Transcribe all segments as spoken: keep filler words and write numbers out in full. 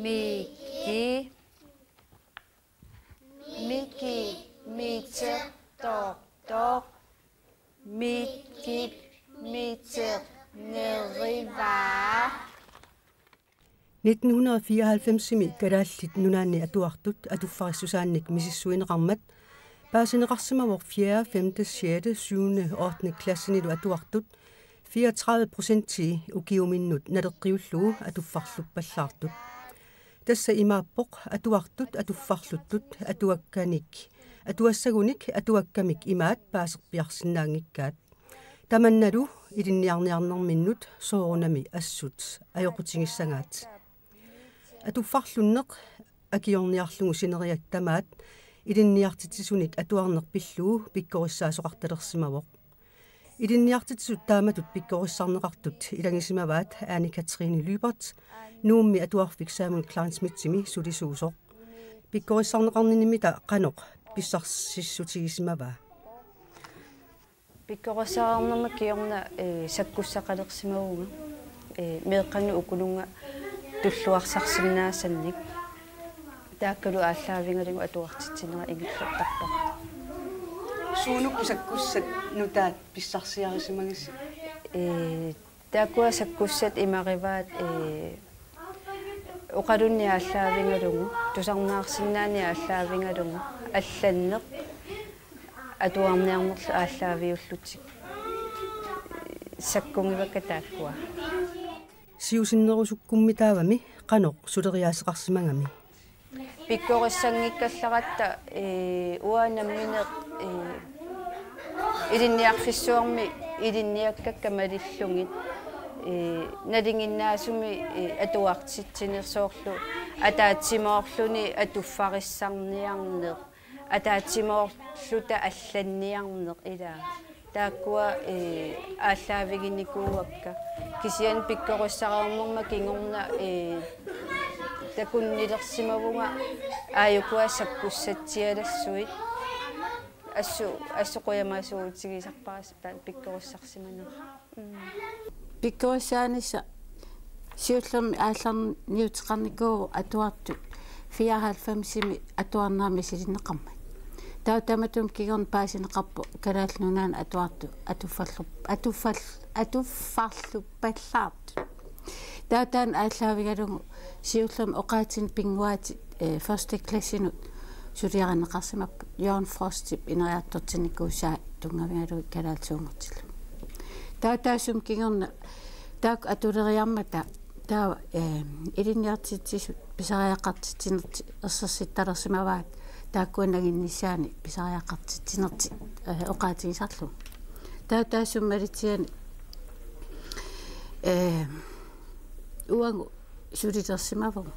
Miki, Miki, Miteq, Toq, Toq, Miki, Miteq, Nerivaa. Nitten hundrede fireoghalvfemsimi Kalaallit Nunaanni atuartut atuffarissusaannik misissuineqarmat paasineqarsimavoq fjerde, femte, sjette, syvende, ottende klassinilu atuartut fireogtredive procentii ukiuminnut naleqqiullugu atuffarluppallaartut. Tassa imaappoq atuartut atuffarluttut atuakkanik, atuassagunik atuakkamik imaat paaserpiarsinnaanngikkaat. Tamannalu ilinniarniarnerminnut soorunami assut ajoqutigissagaat. Atuffarlunneq akiorniarlugu sineriak tamaat ilinniartitsisunik atuarneq pillugu pikkorissaasoqartalersimavoq. Ilinniartitsisut taamatut pikkorissarneqartut ilagisimavaat Anne-Katrine Lyberth, Nuummi atuarfik Samuel Kleinschmidtimi sulisuusoq. Pikkorissarneqarninimmita qanoq pissarsissutigisimavaa? Pikkorissarnerma kingorna, eh, sakkussaqalersimavunga, eh, meeqqannut ukununnga tulluarsarsinnaasannik. Taakkalu aallaavigalugu atuartitsinera ingerlattarpara. Suunuku sakkussat nutaat pissarsiarisimagissi? Eh, taakkua sakkussat imarivaat, eh, oqalunneq aallaavigalugu, tusarnaarsinnaaneq aallaavigalugu, allanneq atuarniarnerlu aallaaviullutik sakkugivakka taakkua. Siusinnerusukkummitaavami qanoq suleriaaseqarsimagami? Pikkorissanngikkallarpara, eh, uanga nammineq, eh, ilinniarfissuarmi ilinniakkakka malillugit, eh, nalinginnaasumik, eh, atuartitsineq soorlu ataatsimoorluni atuffarissarniarneq, ataatsimoorluta allanniarneq ilaa. Taakkua, eh, aallaaviginikuuakka. Kisianni pikkorissarnerma kingorna, eh, takunnilersimavunga aajukua sakkussatsialassuit. Assut, assut qujamasuutigisarpara taanna pikkorissarsimanera. Mm. Pikkorissaanissaq siullermik aallarniuteqarnikuuvoq atuartut fireoghalvfemsimi atuarnerat misilinneqarmat. Taava tamatuma kingorna paasineqarpoq Kalaallit Nunaanni atuartut atuffarlu-, atuffal-, atuffarluppallaartut. Taava taanna aallaavigalugu siullermik oqaatinik pinnguaatit, eh, første klassinut suliarineqarsimapput. Jørgen Frostip ineriartortinnikuusaa tunngavigalugit kalaallisuunngortillugu. Taava taassuma kingorna taakku atuleriarmata taava, eh, ilinniartitsisut pisariaqartitsinertik ersersittalersimavaat taakkua nanginnissaannik pisariaqartitsinertik, eh, oqaatigisarlugu. Taava taassuma malitsiani, eh, uagut sulilersimavugut,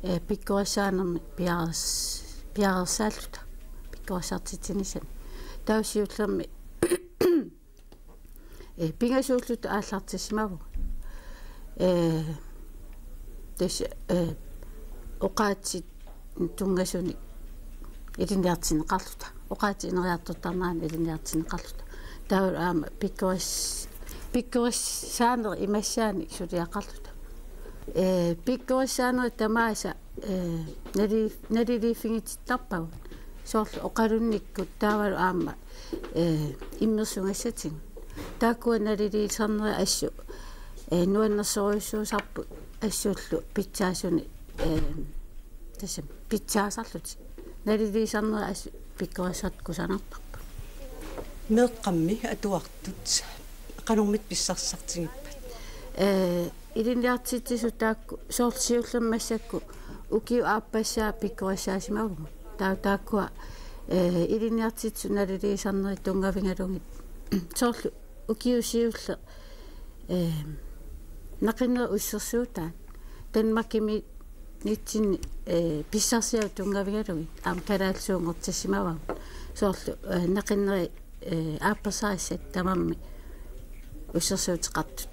eh, pikkorissaanermik piareers-, piareersaalluta, pikkorissartitsinissani. Taava siullermik, eh, pingasuulluta aallartissimavugut. Eh, tassa, eh, oqaatsit tunngasunik ilinniartinneqarluta. Oqaatsit ineriartortarnerannik ilinniartinneqarluta. Taava aamma pikkoris-, pikkorissaanerit imassaanik suliaqarluta. Eh, pikkorissaanerit tamaasa, eh, nali-, naliliiffigitittarpagut. Soorlu oqalunnikkut taavalu aamma, eh, immersugassatigut. Taakkua naliliisarnerit assut, eh, nuannersorujussuusarput assullu pitsaasunik, eh, tassami pitsaasarlutik. Naliliisarnerit assut pikkorissartut kusanartarput. Meeqqammi atuartut qanormita pissarsisartigippat? Eh, ilinniartitsisut taakku soorlu siullermik massakkut ukiup aappassaa pikkorissaasimavagut. Taava taakkua, eh, ilinniartitsisut naliliisarnerit tunngavigalugit. Soorlu ukiut siulleq, eh, naqinnerit ussersuutaat. Danmarkimiinnitsinni, eh, pissarsiagut tunngavigalugit aamma kalaallisuunngortissimavagut. Soorlu, eh, naqinnerit, eh, aappassarissat tamarmik ussersuuteqartut.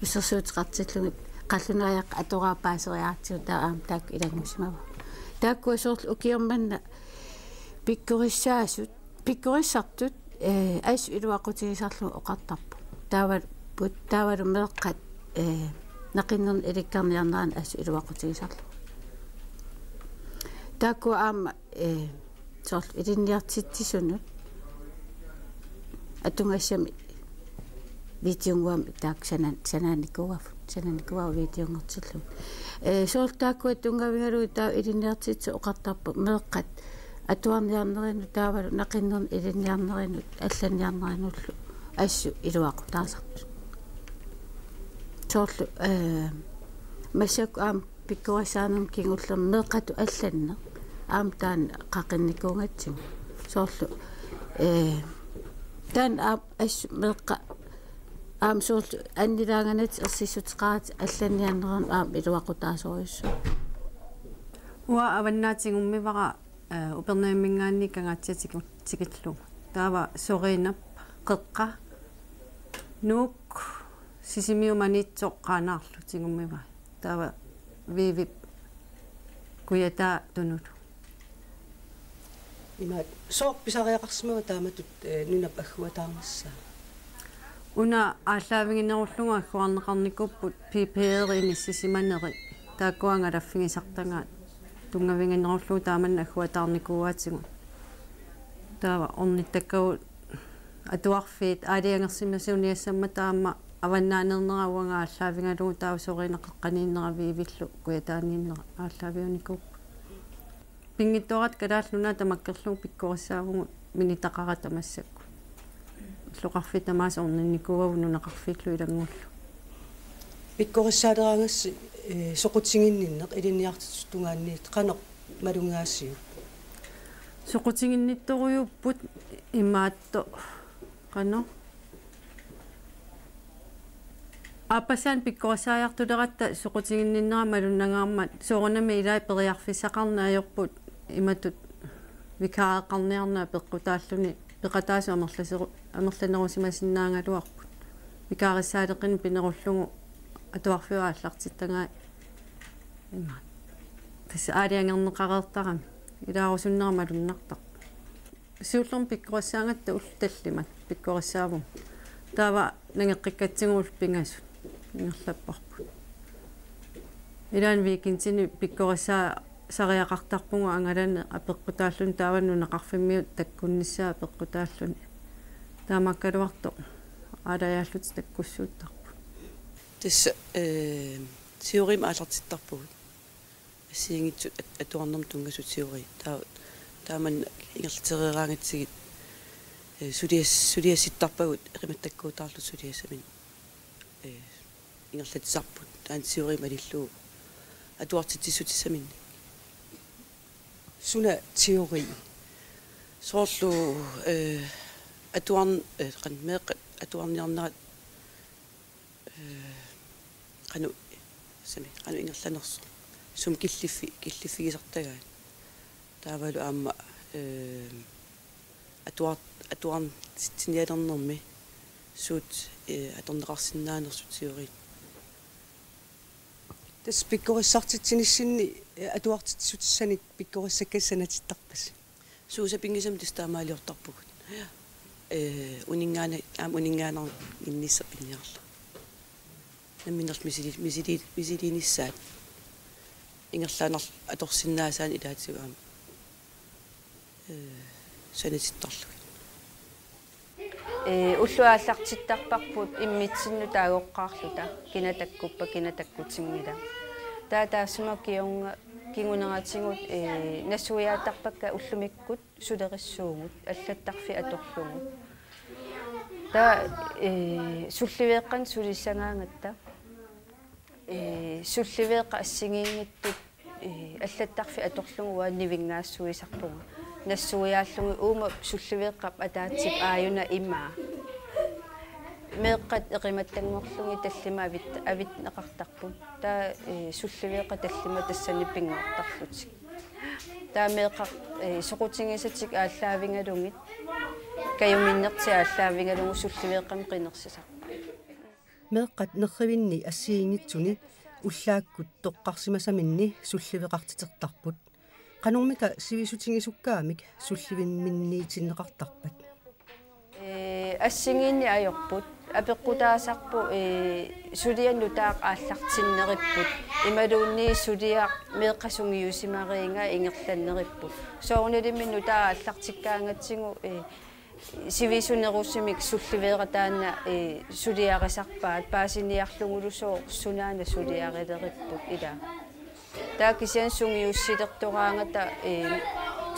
Ussersuuteqartillugit qallunaajaqqa atoraap paaseriaratsigu taava aamma taakku ilanngusimavagut. Taakkua soorlu ukioq manna pikkorissaasut, pikkorissartut, eh, assut iluaqutigisarlugu oqartarput. Taava put-, taavalu meeqqat, eh, naqinnernik ilikkarniarnerannik assut iluaqutigisarlugu. Taakku aamma, eh, soorlu ilinniartitsisunut atugassami videonnguamik taakku sanan-, sananikuuagut, sananikuuagut videonngortillugu. Eh, soorlu taakku tunngavigalugit taava ilinniartitsisut oqartarput meeqqat atuarniarnerinut taavalu naqinnernik ilinniarnerinut allanniarnerinullu assut iluaqutaasartut. Soorlu, eh, massakkut aamma pikkorissaanermut kingullermik meeqqatut allanneq aamma taanna qaqinnikuugatsigu. Soorlu, eh, taanna aamma assut meeqqat aamma soorlu annilaanganatik ersissuteqaratik allanniarneranut aamma iluaqutaasorujussuuvoq. Uanga Avannaa tigummivara, eh, Upernavimminngaanniit Kangaatsiaq tiku-, tikillugu. Taava Soriinap, Qeqqa, Nuuk, Sisimiut, Maniitsoq, Qaanaarlu tigummivai. Taava Viivip Kujataa Tunulu. Ima, sooq pisariaqarsimava taamatut, eh, nunap agguataarnissaa? Una aallaaviginerullugu agguarneqarnikuupput P P R inissisimaneri, taakkua angalaffigisartagaat, tunngaviginerullugu taamannak agguataarnikuuaatigut. Taava ornittakkagut atuarfiit aalajangersimasuniassammata aamma Avannaaneernera uanga aallaavigalugu taava Soriinap Qeqqaniinnera Viivillu Kujataaniinnera aallaaviunikuupput. Pinngitsoorata Kalaallit Nunaat tamakkerlugu pikkorissaavugut minitaqarata massakkut. Illoqarfiit tamaasa orninnikuuagut nunaqarfiillu ilanngullugu. Pikkorissaaleraangassi, eh, soqutiginninneq ilinniartitsisut tungaanniit qanoq malugaasiuk? Soqutiginnittorujuupput imaattoq qanoq. Aappassaanik pikkorissaajartuleratta soqutiginninnera malunnangaarmat soorunami ilai periarfissaqarneq ajorput imatut vikaareqarniarneq apeqqutaalluni peqataasut amerlaseru-, amerlanerusimasinnaagaluarput. Vikaarissaaleqineq pinerullugu atuarfiup aallartittagai imaat. Tassa aalajangerneqareertarami ilaarusunnera malunnartarpoq. Siullermik pikkorissaagatta ullut tallimat pikkorissaavugut. Taava nangeqqikkatsigu ullut pingasut ingerlapparput. Ilaanni weekendini pikkorissaarisariaqartarpugut angalaneq apeqqutaalluni taava nunaqarfimmiut takkunnissaat apeqqutaalluni. Taamaakkaluartoq aalajaallutik takkussuuttarput. Tassa, eh, teoriimik aallartittarpugut. Assigiinngitsut at-, atuarnermut tunngasut teori. Taa-, taamani ingerlatereeraangatsigit, eh, sulias-, suliassittarpagut eqimattakkuutaarlutik suliassaminnik, eh, ingerlatsisarput. Taanna teori malillugu atuartitsissutissaminnik. Suna teori? Soorlu, eh, atuarn-, eh, qan-, meeqqat atuarniarnerat eh, qanoq, sami, qanoq ingerlanersoq. Sumi killiffi-, killiffigisartagaat. Taavalu aamma, eh, atuar-, atuartitsinialernermi suut, eh, atorneqarsinnaanersut teoriit. Tassa pikkorissartitsinissinni, eh, atuartitsissutissanik pikkorissakkat sanatittarpasi? Suut sapinngisamik tassa taamaaliortarpugut. Eh, uninngaana-, aamma uninngaanarnissaq piniarlugu. Nammineq misili-, misili-, misiliinissaat. Ingerlaannaq atorsinnaasaannik ilaatigut aamma, eh, sanatittarlugit. Ee, ulloq aallartittarparput immitsinnut taagoqqaarluta, kina takkuppat, kina takkutinngilaq. Taava taassuma kingorna-, kinguneratigut, ee, nassuiaattarpakka ullumikkut sulerissuugut, allattarfik atorlugu. Taava, ee, sulliveeqqanik sulissagaangatta, ee, sulliveeqqat assigiinngitsut, ee, allattarfik atorlugu uanga nivinngaassuisarpunga. Nassuiaallugit uuma sulliveeqqap ataatsip aajuna imaa. Meeqqat eqimattanngorlugit tallimat avit-, avinneqartarput. Taava, ee, sulliveeqqat tallimat tassani pinngortarlutik. Taava meeqqat, ee, soqutigisatik aallaavigalugit, kajuminnertik aallaavigalugu sulliveeqqamik qinersisarpaat. Meeqqat nerrivinni assigiinngitsuni ullaakkut toqqarsimasaminni sulliveqartitertarput. Qanormita sivisutigisukkaamik sullivimminniitinneqartarpat? Ee, assigiinneq ajorput, Apeqqutaasarpoq, ee, suliaq nutaaq aallartinneripput. Imaluunniit suliaq meeqqat sungiusimariinnga ingerlanneripput. Soorunalimi nutaaq aallartikkaangatsigu, ee, sivisunerusumik sulliveeraq taanna, ee, suliarisarpaat paasiniarlugulu sooq sunaana suliarileripput ilaa. Taava kisianni sungiussilertoraangata, ee,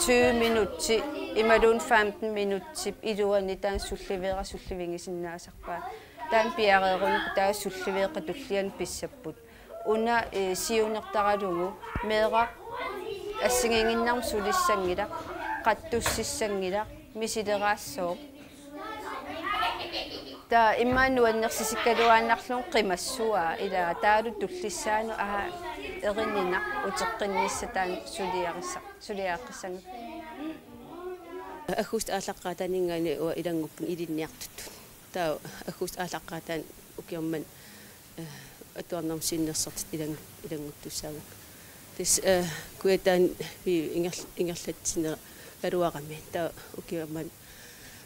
tyve minutti, imaluunniit femten minuttip iluani taanna sulliveeraq sullivigisinnaasarpaat. Taanna piareerunikku taava sulliveeqqat tulliani pissapput. Una, ee, siunertaralugu meeraq assigiinnginnamik sulissanngilaq, qattussissanngilaq, misileraassooq. Taava immaqa nuannersisikkaluaannarlugu qimassuaa ilaa taavalu tullissaanut aa erinninaq uteqqinnissaq taanna suliarissa-, suliaqqissanngilaq. Aggustip aallaqqaataaninngaanniit uanga ilannguppunga ilinniartutut. Taava aggustip aallaqqaataani ukioq manna, eh, atuarnermut siunnersortitut ilang-, ilannguttussaavugut. Tassa, eh, Kujataani pi-, inger-, ingerlatsinerugaluarami. Taava ukioq manna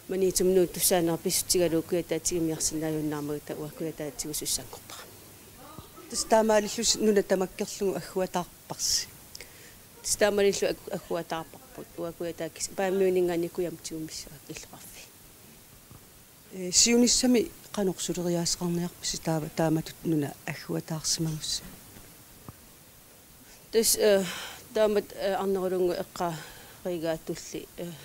Maniitsumi nuuttussaanera pissutigalugu Kujataatigut tigumiarsinnaajunnaarmagu taava uanga Kujataatigut tigusussanngorpara. Tassa taamaalillusi nuna tamakkerlugu agguataarparsi. Tassa taamaalillugu ag-, agguataarparput. Uanga Kujataakis Paamiuninngaanniit kujamut tigumissavat illoqarfiit. Ee, siunissami qanoq suleriaaseqarniarpisi taava taamatut nuna agguataarsimagussi? Tassa, eh, taamatut, eh, Arnerulunnguit eqqaarigaatulli, eh,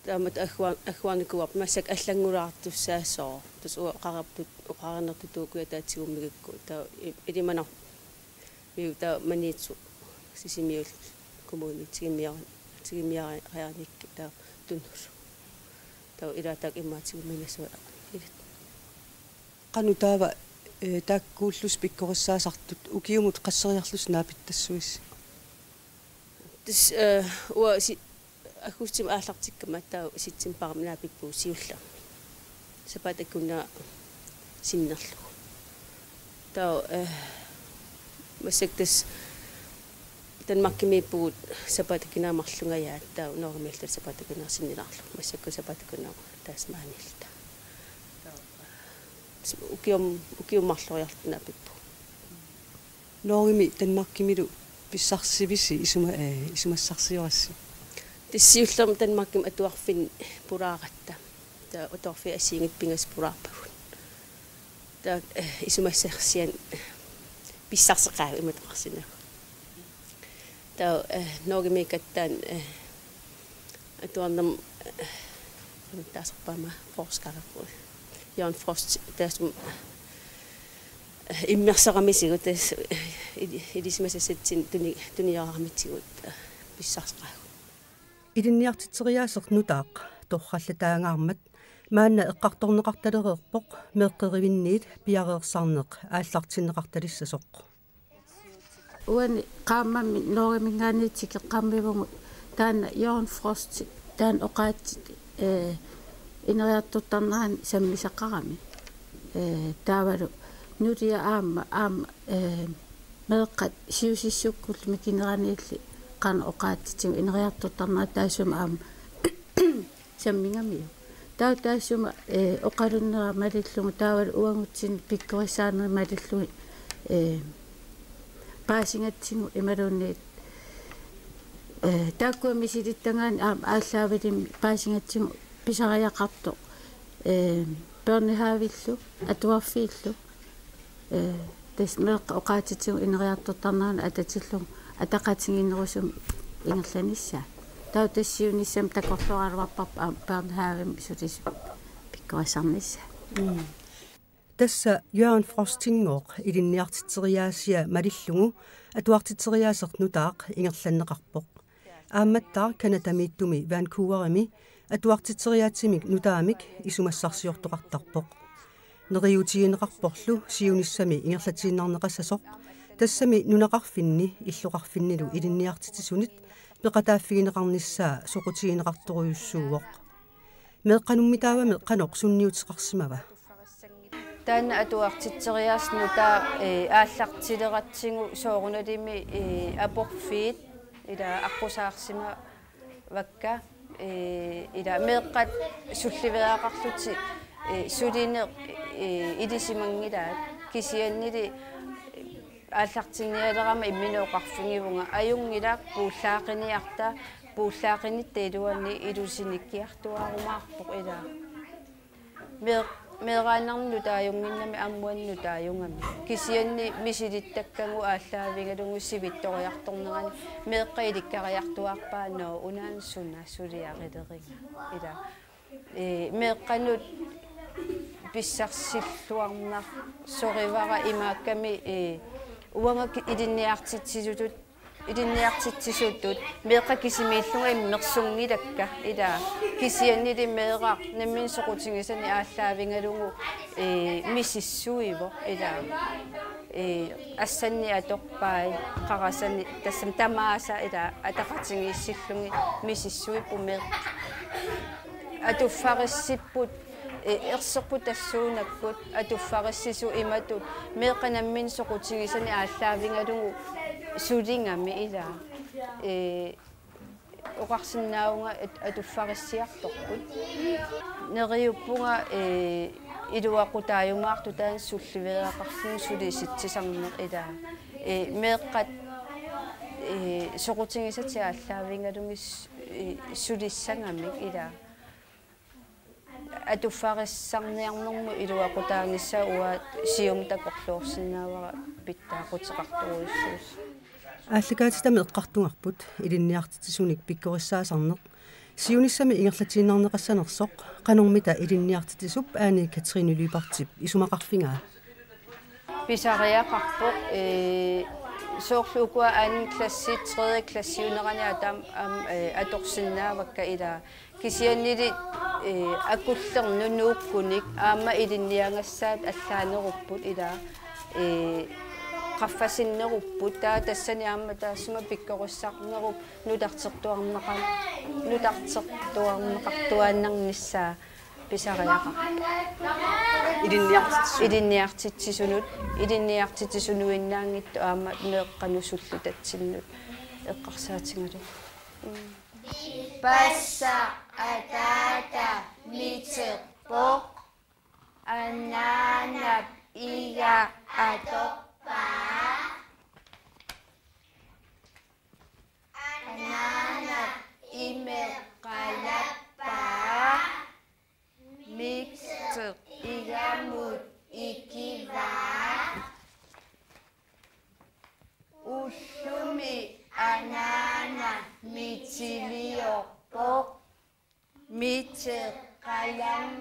taamatut agguar-, agguarnikuuarput massakkut allanngulaartussaassaaq. Tassa uanga oqaraptut, oqarinertutut Kujataatigummiigikku. Taava i-, ilimanar-, miu taava Maniitsoq Sisimiut kommunit tigummiar-, tigummiariarnikkit taava Tunullu. Taava ilaatigut immaqa tigummiinnassavat ilaat. Qanoq taava, eh, taakkuullusi pikkorissaasartut ukiumut qasseriarlusi naapittassuisi? Tassa, eh, uanga si-, aggustimi aallartikkama taava septembarimi naapippugut siullermik. Sapaatip akunnera sinnerlugu. Taava, eh, massakkut tassa Danmarkimiippugut sapaatip akunnera marlungajaat taava Norgemiilluta sapaatip akunnera sinnilaarlugu. Massakkut sapaatip akunnera Tasmanialluta. Taava, eh, ukium-, ukiut marloriarluta naapippugut. Norgemi Danmarkimilu pissarsivisi isuma-, eh, isumassarsiorassi? Tassa siullermik Danmarkimi atuarfinni pulaaratta. Taava atuarfiit assigiinngitsut pingasut pulaarpagut. Taava, eh, isumassarsiani pissarseqaagut imatut oqarsinnaavunga. Taava, eh, Norgemiikkatta taanna, eh, atuarnermut, eh, taasarpaama forsker. Jørgen Frost taassuma, eh, immersoramisigut tassa, eh, ili-, ilisimasassatsinnut tuni-, tunioraramitsigut, eh, pissarseqaagut. Ilinniartitseriaaseq nutaaq torrallataangaarmat maanna eqqartorneqartalereerpoq meeqqerivinniit piareersarneq aallartinneqartalissasoq. Uani qaammammi Norgeminngaanniit tikeqqammivugut taanna Jørgen Frost taanna oqaatsit, eh, ineriartortarnerani sammisaqarami. Eh, taavalu nulia aamma, aamma, eh, meeqqat siusissukkullu mikineraniilli qanoq oqaatsitigut ineriartortarnerat taassuma aamma sammigamiuk. Taava taassuma, eh, oqalunnera malillugu taavalu uagutsinnut pikkorissaanerit malillugit, eh, paasigatsigu imaluunniit, eh, taakkua misilittagaanni aamma aallaavilimmi paasigatsigu pisariaqartoq, eh, børnehavillu, atuarfiillu, eh, tassa meeqqat oqaatsitigut ineriartortarneranut atatillugu ataqatigiinnerusumik ingerlanissaa. Taava tassa siunissami takorlooraluarparput aamma børnehavemi sulisut pikkorissarnissaa. Mm. Tassa Jørgen Frostingooq ilinniartitseriaasia malillugu atuartitseriaaseq nutaaq ingerlanneqarpoq. Aammattaaq Canadamiittumi Vancouverimi atuartitseriaatsimik nutaamik isumassarsiortoqartarpoq. Neriuutigineqarporlu siunissami ingerlatiinnarneqassasoq, tassami nunaqarfinni illoqarfinnilu ilinniartitsisunit peqataaffigineqarnissaa soqutigineqartorujussuuvoq. Meeqqanummitaavami qanoq sunniuteqarsimava? Taanna atuartitseriaaseq nutaaq, eh, aallartileratsigu soorunalimi, eh, aporfiit ila aqqusaarsimavakka, eh, ila meeqqat sulliveeraqarlutik Ee, sulineq, ee, ilisimanngilaat, kisiannili aallartinnialerama imminut oqarfigivunga: ajunngilaq, puullaaqiniarta, puullaaqinitta iluani ilusinikkiartuaarumaarpoq ilaa. Mee-, meeraannarnut nutaajunnginnami aamma uannut nutaajugami. Kisianni misilittakkagut aallaavigalugu sivitsoriartornerani meeqqat ilikkariartuaarpaat: Nå, unaana suna suliarileriga? Ilaa. Ee, meeqqanut pissarsilluarnarsorivara imaakkami, ee, uanga ki-, ilinniartitsisutut, ilinniartitsisutut meeqqat kisimiillunga immersunngilakka ilaa, kisiannili meeraq nammineq soqutigisanik aallaavigalugu, ee, misissuivoq ilaa. Ee, assannik atorpai qarasani, tassami tamaasa ilaa ataqatigiissillugit misissuipput meeqqat. Atuffarissipput, ee, erserput tassuunakkut atuffarissisut imatut meeqqat nammineq soqutigisanik aallaavigalugu suligami ilaa. Ee, oqarsinnaavunga at-, atuffarissiartorput. Neriuppunga, ee, iluaqutaajumaartoq taanna sulliveriaqarluni sulissitsisarneq ilaa. Ee, meeqqat, ee, soqutigisatik aallaavigalugit s-, ee, sulissagamik ilaa. Atuffarissarniarnermut iluaqutaanissaa uanga siumut takorloorsinnaavara pitsaaquteqartorujussuusoq. Aallakaatitami eqqartugarput ilinniartitsisunik pikkorissaasarneq. Siunissami ingerlatiinnarneqassanersoq qanormita ilinniartitsisup Ane Katrine Lyberthip isumaqarfigaa. Pisariaqarpoq, ee, soorlu ukua anden klassi, tredje klassiunerani atam-, am-, ee, atorsinnaavakka ilaa. Kisiannili, ee, akullernut nuukkunik aamma ilinniagassaat allaanerupput ilaa, ee, qaffasinnerupput, taava tassani aamma taassuma pikkorissarnerup nutartertuarneqa-, nutartertuarneqartuaannarnissaa pisariaqarpoq. Ilinniartitsisunut. Ilinniartitsisunut, ilinniartitsisunuinnaanngitsoq aamma meeqqanut sullitatsinnut eqqarsaatigalugu. Mm. Ippassaq ataata miterpoq. Anaanap iga atorpaa. Anaanap imeq qalappaa. Miteraq igamut ikivaa. Ullumi anaana mitiliorpoq. Miteraq qalam-,